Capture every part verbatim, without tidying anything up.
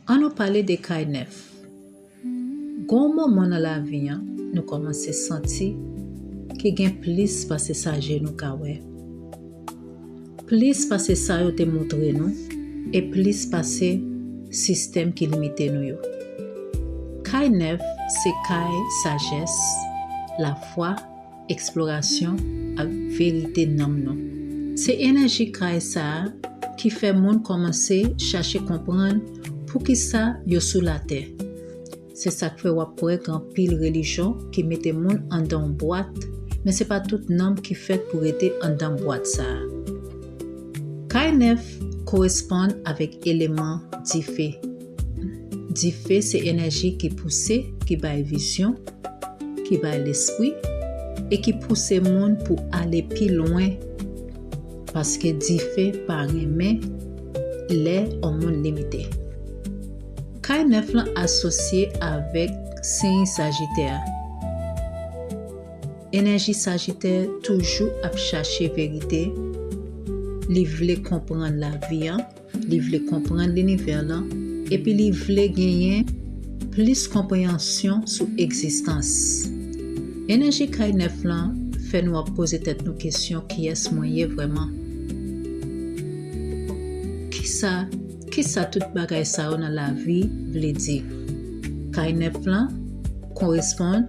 Ann nou pale de kay nèf. Gon moman nan lavi an, nou kòmanse santi ke gen plis pase sa je nou ka wè. Plis pase sa yo te moutre nou, e plis pase sistèm ki limite nou yo. Kay nèf se kay sajès, lafwa, eksplorasyon ak verite nanm nou. Se enèji kay sa a ki fè moun kòmanse chache konprann poukisa yo sou latè. Se sa k fè w ap wè gen anpil relijyon ki mete moun anndan yon bwat, men se pa tout nanm ki fèt pou rete anndan bwat sa a. Kay nèf koresponn avèk eleman dife. Dife se enèji ki pouse, ki bay vizyon, ki bay lespri, e ki pouse moun pou ale pi lwen, paske dife pa renmen lè yon moun limite. Kay nèf lan asosye avèk siy Sajitè a. Enèji Sajitè toujou ap chache verite, li vle konprann lavi an, li vle konprann linivè lan, epi li vle genyen plis konpreyansyon sou egzistans. Enèji kay nèf lan fè nou ap poze tèt nou kesyon, kiyès mwen ye vrèman? Kisa, kisa tout bagay sa yo nan lavi vle di? Kay nèf lan koresponn,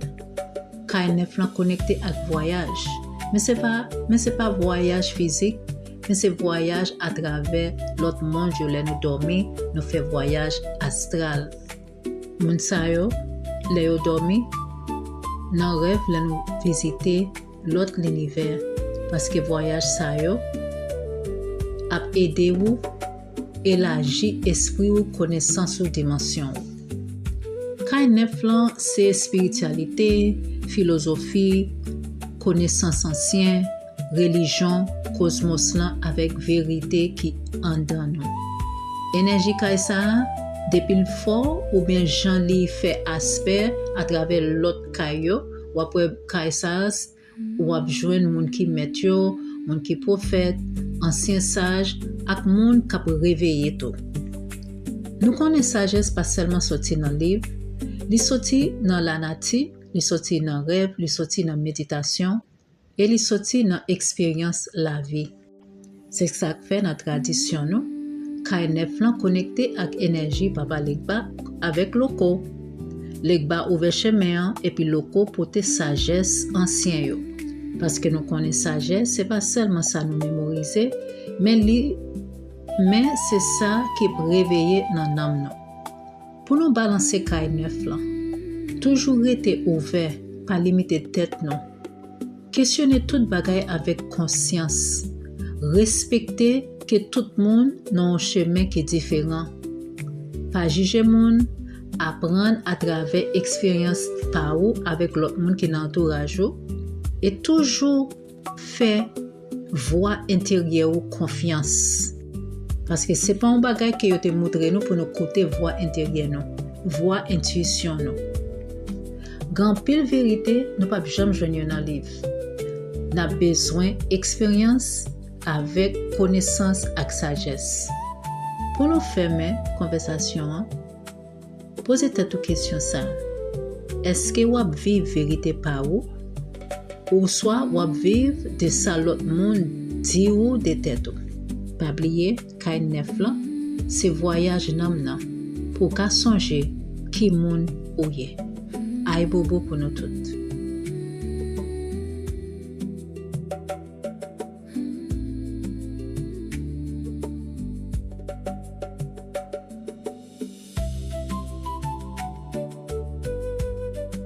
kay nèf lan konekte ak vwayaj. Men se pa, men se pa vwayaj fizik, men se vwayaj atravè lòt mond yo. Lè nou dòmi, nou fè vwayaj astral. Moun sa yo, lè yo dòmi, nan rèv, lè nou vizite lòt linivè, paske vwayaj sa yo ap ede ou elaji espri ou, konesans ou, dimansyon ou. Kay nèf lan se espirityalite, filozofi, konesans ansyen, relijyon, kozmos lan avèk verite ki anndan nou. Enèji kay sa a, depi l fò oubyen jan li fè aspè atravè lòt kay yo, w ap wè kay sa a, w ap jwenn moun ki mèt yo, moun ki pwofèt, ansyen saj, ak moun k ap reveye tou. Nou konnen sajès pa sèlman soti nan liv, li soti nan lanati, li soti nan rèv, li soti nan meditasyon, e li soti nan eksperyans lavi. Se sa k fè nan tradisyon nou, kay nèf lan konekte ak enèji Papa Legba avèk Loko. Legba ouvè chemen an, epi Loko pote sajès ansyen yo. Paske nou konnen sajès, se pa sèlman sa nou memorize, men li, men se sa ki reveye nan nanm nou. Pou nou balanse kay nèf lan, toujou rete ouvè, pa limite tèt nou. Kesyone tout bagay avèk konsyans. Respekte ke tout moun nan yon chemen ki diferan. Pa jije moun, aprann atravè eksperyans pa ou avèk lòt moun ki nan antouraj ou, e toujou fè vwa enteryè ou konfyans. Paske se pa yon bagay ke yo te moutre nou pou nou koute vwa enteryè nou, vwa entiyisyon nou. Gen anpil verite nou p ap janm jwenn yo nan liv. N ap bezwen eksperyans avèk konesans ak sajès. Pou nou fèmen konvèsasyon an, poze tèt ou kesyon sa a, èske w ap viv verite pa ou, oswa w ap viv de sa lòt moun di ou de tèt ou? Pa bliye, kay nèf lan se vwayaj nanm nan pou w ka sonje ki moun ou ye. Ayibobo pou nou tout.